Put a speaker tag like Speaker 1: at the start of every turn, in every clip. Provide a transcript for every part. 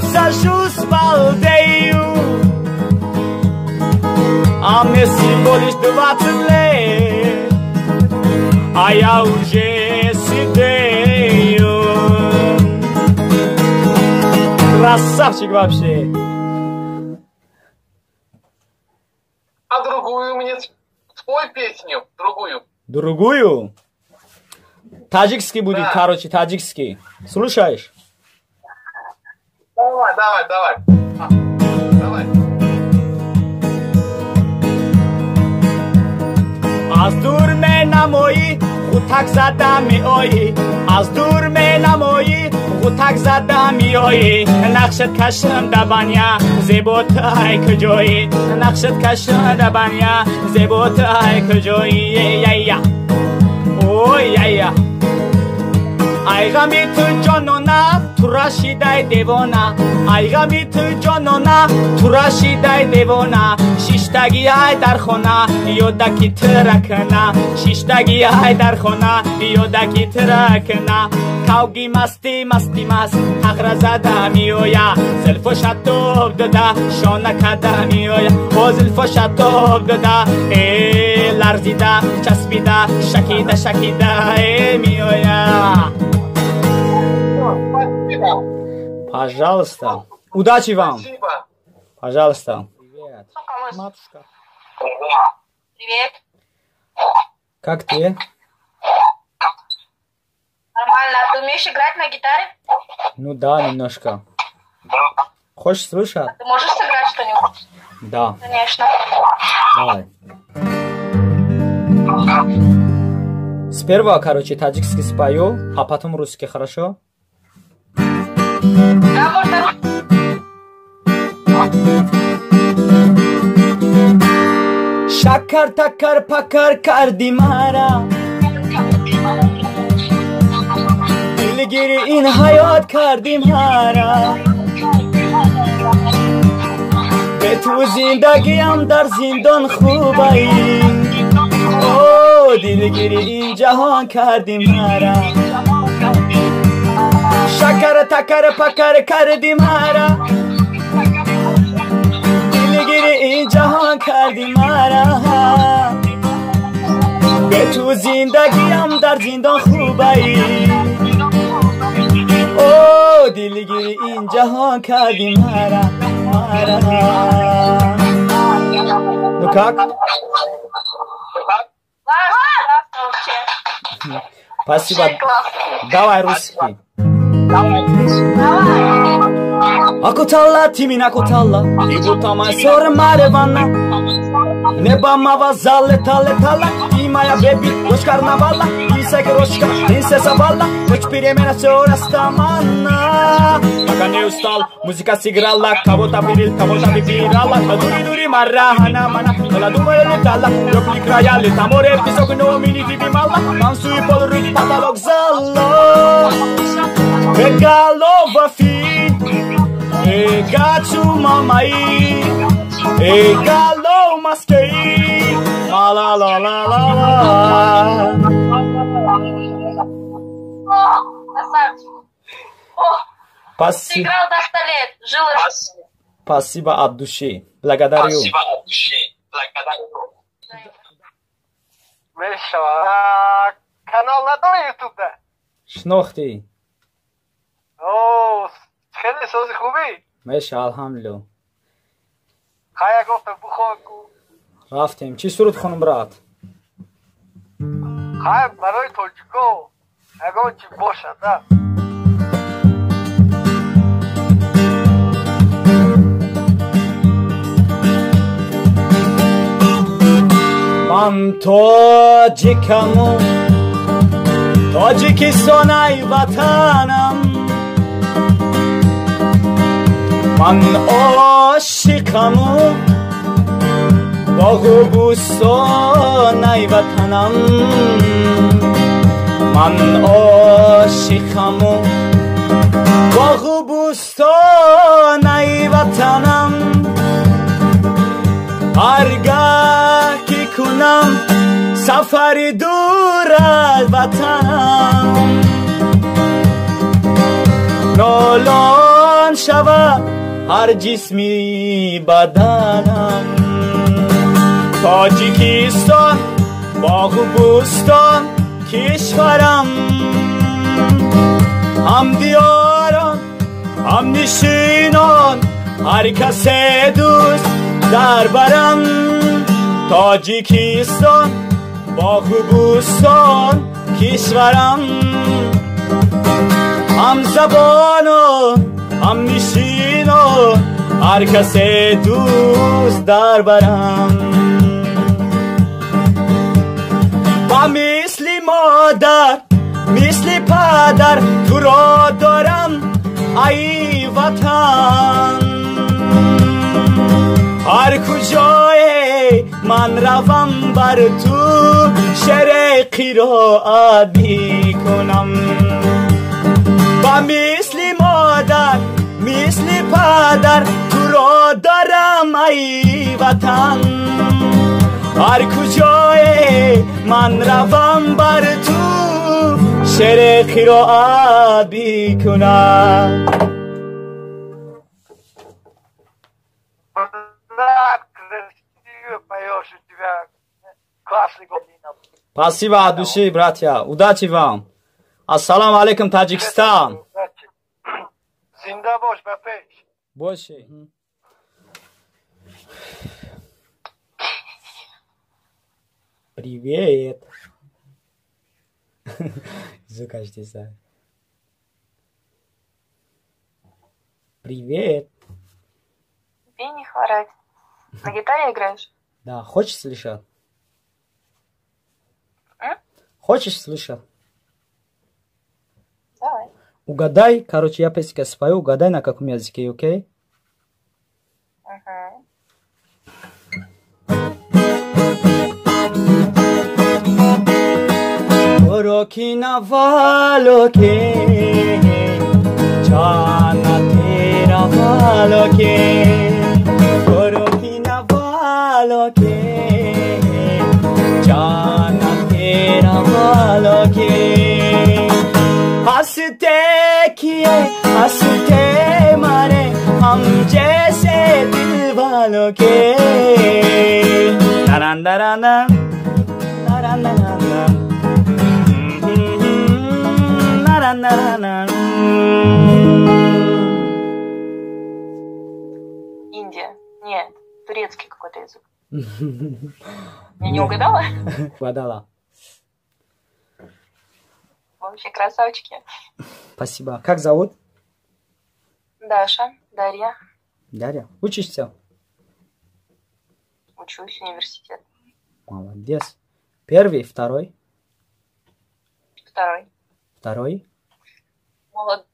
Speaker 1: Сажусь, балдею. А мне всего лишь 20 лет, а я уже седею. Красавчик вообще.
Speaker 2: А другую мне спой песню, другую.
Speaker 1: Другую? Таджикский будет,
Speaker 2: Да.
Speaker 1: короче, таджикский. Слушаешь?
Speaker 2: Давай, давай, давай. А, давай.
Speaker 1: Аз дур менамоӣ, хутак зада меоӣ, аз дур менамоӣ, хутак зада меоӣ, нақшат кашам дабаня, зеботай куҷоӣ, нақшат кашам дабаня, зеботай куҷоӣ, яя, ой, яя. Ай ғами ту, ҷонона, тура шидай девона, ай ғами ту, ҷонона, тура шидай девона, шиштаги ай дар хона, ёдаки тиракна, шиштаги ай дар хона, ёдаки тиракна, кавги масти масти маст ҳақра зада меоя, зилфо шатоб дода шона када меоя, о, зилфо шатоб дода, э, ларзида часпида шакида шакида, э, меоя.
Speaker 2: Спасибо.
Speaker 1: Пожалуйста. Удачи вам.
Speaker 2: Спасибо.
Speaker 1: Пожалуйста. Привет. Матушка.
Speaker 3: Привет.
Speaker 1: Как ты?
Speaker 3: Нормально. А ты умеешь играть на гитаре?
Speaker 1: Ну да, немножко. Хочешь слушать?
Speaker 3: Ты можешь сыграть что-нибудь?
Speaker 1: Да.
Speaker 3: Конечно.
Speaker 1: Давай. Сперва, короче, таджикский спою, а потом русский, хорошо?
Speaker 3: Да, можно.
Speaker 1: Шакар такар пакар карди мара, дилгири ин ҳаёт карди мара, бе ту зиндагиам дар зиндон хубаи, о, дилгири ин ҷаҳон карди мара, шакар такар пакар карди мара, дилгири ин ҷаҳон карди мара, бе ту зиндагиам дар зиндон хубаи, о, дилгири ин ҷаҳон карди мара, мара. Ну как?
Speaker 3: Классно, классно вообще.
Speaker 1: Спасибо.
Speaker 3: Вообще классно.
Speaker 1: Давай русский.
Speaker 3: Давай.
Speaker 1: Akotalla timin akotalla Ibutama sor marevana Небо мава залетала тала. И моя беби, дочь карнавала. Исек рожка, принцесса бала. Ночь перемена, все растамана. Пока не устал, музыка сыграла. Кого-то выбил, кого-то выбирала. Дури дури марахана мана. Кола думала летала. Ёкли края, лета море, песок, но мини тебе мало. Танцуй пол, рук, потолок зала. Голова фи Гачу мамаи Гало маскей ла ла ла ла ла ла.
Speaker 3: О, красавчик. О,
Speaker 1: Спасибо.
Speaker 3: сыграл до 100 лет. Жил.
Speaker 1: Спасибо от души. Благодарю.
Speaker 2: Спасибо от души. Благодарю. Мешава. Канал надори ютубда?
Speaker 1: Шинохтӣ?
Speaker 2: О, хеле сози, хубӣ?
Speaker 1: Меша, алҳамдулилло.
Speaker 2: Хая, гуфтам, бухон ку.
Speaker 1: Рафтем. Чӣ суруд хонум, брат?
Speaker 2: Хай, барои тоҷико ягон чи бошад, да.
Speaker 1: Ман тоҷикаму Тоҷикистонай ватанам, ман ошиқаму боғу бӯстонай ватанам, ман ошиқаму боғу бӯстонай ватанам, ҳаргаҳ ки кунам сафари дур аз ватанам, нолон. шавад ҳар ҷисми баданам. Тоҷикистон боғу бӯстон кишварам, ҳам диёрон ҳам нишинон ҳар касе дӯст дар барам. Тоҷикистон боғу бӯстон кишварам, ҳам забонон ҳам нишинон ҳар касе дӯст дар барам. Ба мисли модар мисли падар туро дорам ай ватан, ҳар куҷое ман равам бар ту шеъри қироат мекунам. Ба мисли модар мисли падар туро дорам ай ватан, ҳар куҷое ман равам бар ту шеъри қироат мекунам.
Speaker 2: Брат, красиво поешь, у тебя классный голос.
Speaker 1: Спасибо от души, братья. Удачи вам. Ассаламу алейкум, Таджикистан.
Speaker 2: Удачи. Зинда бош, ба пеш.
Speaker 1: Больше. Привет. Звук. Привет.
Speaker 3: Тебе не хворать. На гитаре играешь?
Speaker 1: Да, хочешь слышать? Хочешь слышать?
Speaker 3: Давай.
Speaker 1: Угадай, короче, я песенку спою, угадай на каком языке, окей?
Speaker 3: Угу.
Speaker 1: Рокина валоке, чана тера валоке, Рокина валоке, чана тера валоке. हंसते किए हंसते मारे हम जैसे दिल वालों के। नाराना नाराना नाराना।
Speaker 3: Индия. Нет, турецкий какой-то язык. Я не угадала?
Speaker 1: Угадала.
Speaker 3: Вообще красавчики.
Speaker 1: Спасибо. Как зовут?
Speaker 3: Даша. Дарья.
Speaker 1: Дарья. Учишься?
Speaker 3: Учусь в университет.
Speaker 1: Молодец. Первый, второй?
Speaker 3: Второй.
Speaker 1: Второй?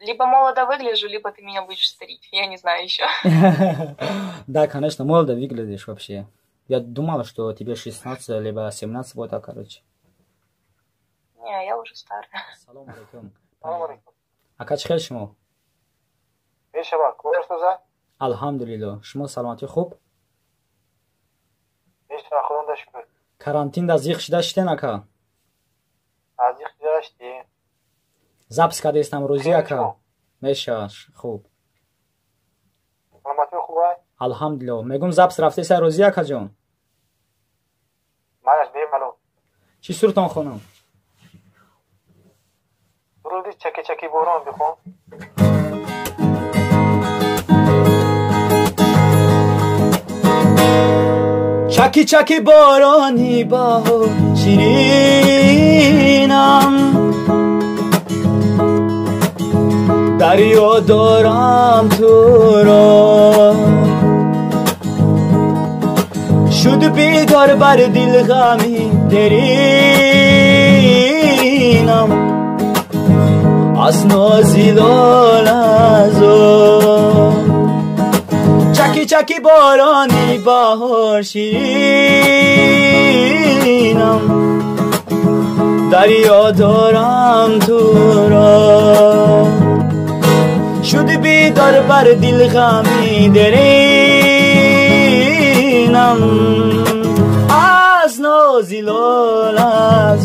Speaker 3: Либо молодо выгляжу, либо ты меня будешь старить. Я не знаю еще.
Speaker 1: Да, конечно, молодо выглядишь вообще. Я думала, что тебе 16, либо 17, вот так, короче.
Speaker 3: Не, я уже старая.
Speaker 1: Салом алейкум. Салом алейкум. Ака чӣ хел шумо?
Speaker 2: Мешава, кор шуда?
Speaker 1: Алҳамдулиллоҳ. Шумо саломатӣ хуб?
Speaker 2: Мешава, худонда шукр.
Speaker 1: Карантин да зиқ шида шитен ака?
Speaker 2: Зиқ шида шитем.
Speaker 1: Запис кардестам рӯзӣ ака? Мешава, хуб.
Speaker 2: Саломатӣ хуб ай?
Speaker 1: Алҳамдулиллоҳ. Мегум запис рафтеса рӯзӣ ака ҷон?
Speaker 2: Манаш бемалум.
Speaker 1: Чӣ суртон хонам?
Speaker 2: Суруди чаки-чаки борон бихон.
Speaker 1: Чаки-чаки борони баҳор ширинам, дарё дорам туро, шуд бедор бар дил ғами деринам, аз нози лолазор. Чаки-чаки борони баҳор ширинам, дарё дорам туро, шуд бедор бар дил ғами деринам, аз нози лолазор.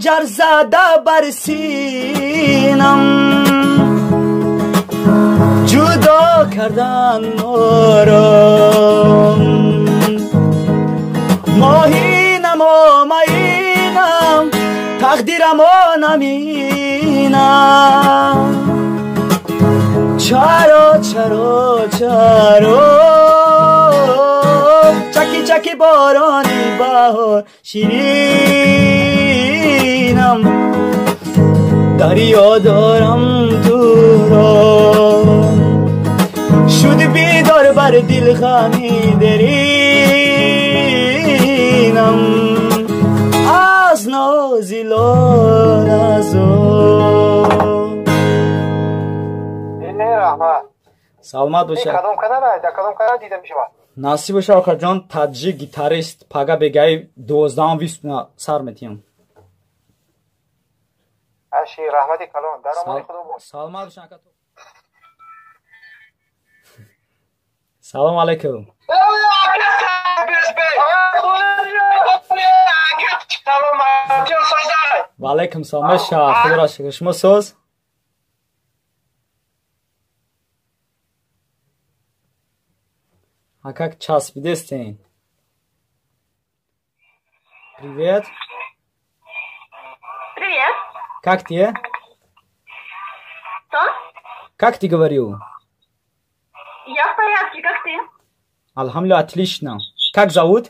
Speaker 1: Ханҷар зада бар синам ҷудо кардан моро моҳинам омаинам тақдирам онаминам чаро чаро чаро чаки чаки борони баҳор ширинам дарё дорам туро шуд бедор бар дил ғами деринам аз нози лолазор.
Speaker 2: Раҳмат.
Speaker 1: Саломат бошед.
Speaker 2: Кадом канал? Дар кадом канал дида мешавад?
Speaker 1: Насиб боша оқаҷон, таджик гитарист пага бегаи 12:20 сар метиҳам.
Speaker 2: Аши раҳмати калон. Дар амони худо бош.
Speaker 1: Саломат бошед ака. Салом алейкум. Ва алейкум салом. Меша, худо шукр. Шумо соз? А как часпидестен? Привет.
Speaker 3: Привет.
Speaker 1: Как ты?
Speaker 3: Что?
Speaker 1: Как ты говорил?
Speaker 3: Я в порядке, как ты?
Speaker 1: Алхамдулиллах, отлично. Как зовут?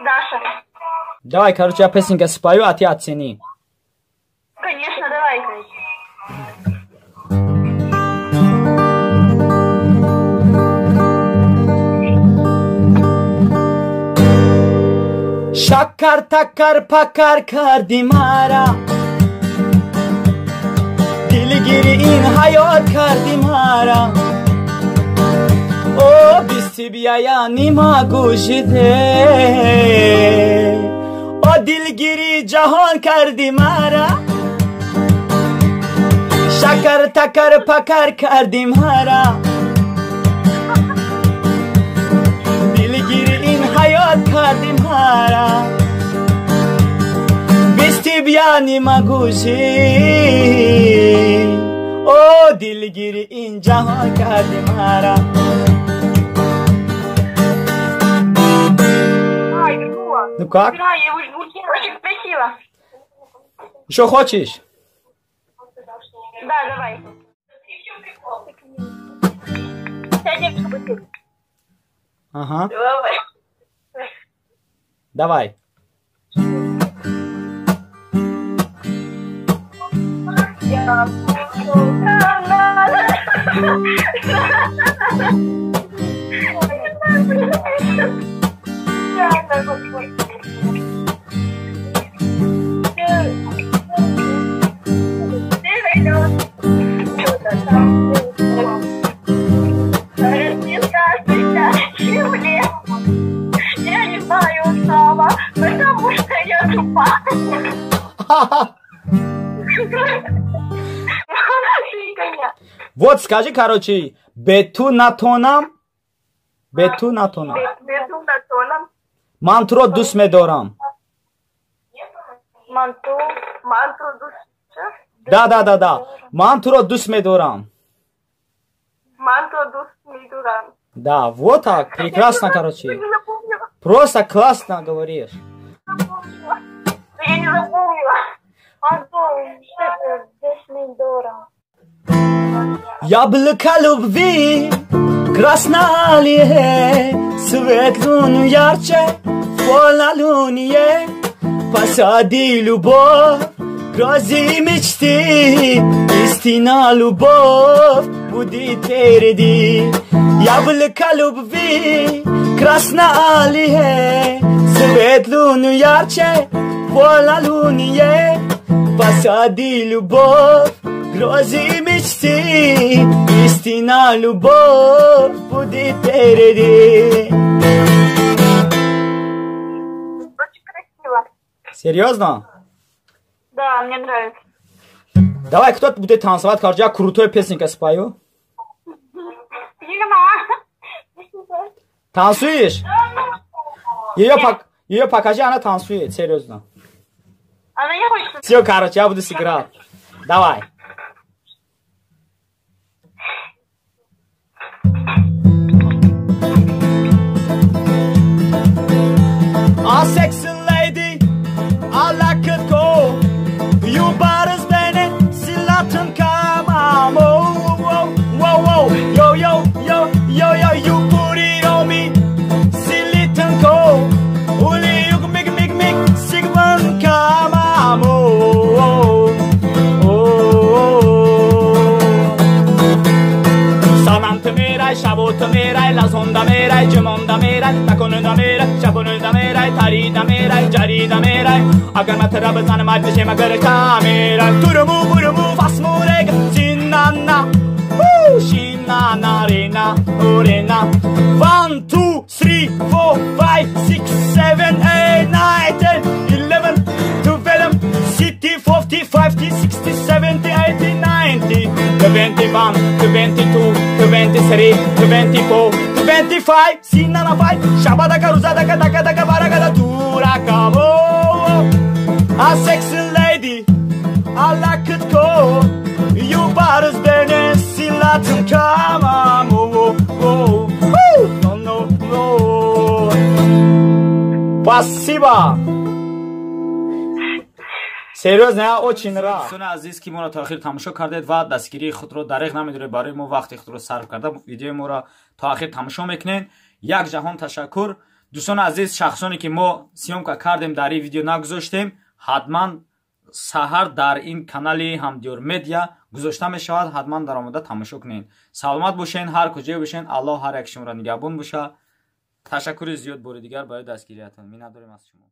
Speaker 3: Даша.
Speaker 1: Давай, короче, я песенка спою, а ты оцени.
Speaker 3: Конечно, давай.
Speaker 1: Шакар такар пакар карди мара дилгири ин ҳаёт карди мара о бисти бияя нима гӯшиде о дилгири ҷаҳон карди мара шакар такар пакар карди мара дилгири ин ҳаёт карди мара бисти бия нима гӯши о дилгири ин ҷаҳон карди мара. Ну как?
Speaker 3: Очень красиво.
Speaker 1: Еще хочешь?
Speaker 3: Да, давай.
Speaker 1: Ага.
Speaker 3: Давай.
Speaker 1: Давай.
Speaker 3: Я не знаю сама, потому что я тупая.
Speaker 1: Вот скажи, короче, бету натонам, бету натонам.
Speaker 3: Бету натонам.
Speaker 1: Ман туро дӯст медорам.
Speaker 3: Манту, манту дӯст.
Speaker 1: Да, да, да, да. Ман туро дӯст медорам.
Speaker 3: Манту дӯст медорам.
Speaker 1: Да, вот так, прекрасно, короче. Просто классно говоришь.
Speaker 3: Я не запомнила. Манту дӯст медорам.
Speaker 1: Яблоко любви красное, свет луну ярче в полнолуние. Посади любовь, грози мечты, истина любовь будет впереди. Яблоко любви красное, свет луну ярче в полнолуние. Посади любовь, грозы мечты, истина любовь будет впереди.
Speaker 3: Очень красиво.
Speaker 1: Серьезно?
Speaker 3: Да, мне нравится.
Speaker 1: Давай, кто будет танцевать, короче, я крутой песенка спою. Танцуешь? Ее покажи, она танцует, серьезно.
Speaker 3: Она не хочет.
Speaker 1: Все, короче, я буду сыграть. Давай. A sexy lady, I like it go. You baris beni silatın kamam. Oh, oh, oh, oh. Yo, yo, yo, yo, yo, you put it on me. Silitın ko. Uli yuk mig mig mig sigman kamam. Oh, oh, oh, oh. Sanam tmeray, shabo tmeray, lazon dameray, jemon dameray, takon dameray, shabon dameray, tari dameray, jari dameray. Agar matra bazanam adje magar kamera. Turumu burumu fasmureg sinana. Woo, shinana rena orena. 1 2 3 4 5 6 7 8 9 10 11 12 60 40 50 60 70 80 90 21 22 23 24 25 sinana 5 shabadaka ruzadaka daka daka baraka turaka. A sexy lady, I like it go. You baris beni silatın kamam. Oh, oh, oh. No, no, no. Спасибо. Серьезно, я очень рад. Дӯстони азиз, ки моро то охир тамошо кардед ва дастгирии худро дареғ намедоред, барои мо вақти худро сарф карда видеои моро то охир тамошо мекунед. Як ҷаҳон ташаккур. Дӯстони азиз, шахсоне ки мо съёмка кардем дар ин видео нагузоштем, ҳатман саҳар дар ин канали Ҳамдиёр Медиа гузошта мешавад, ҳатман дар омода тамошо кунед. Саломат бошен, ҳар куҷое бошен, Аллоҳ ҳар як шуморо нигаҳбон боша. Ташаккури зиёд бори дигар барои дастгириятон. Миннатдорем аз шумо.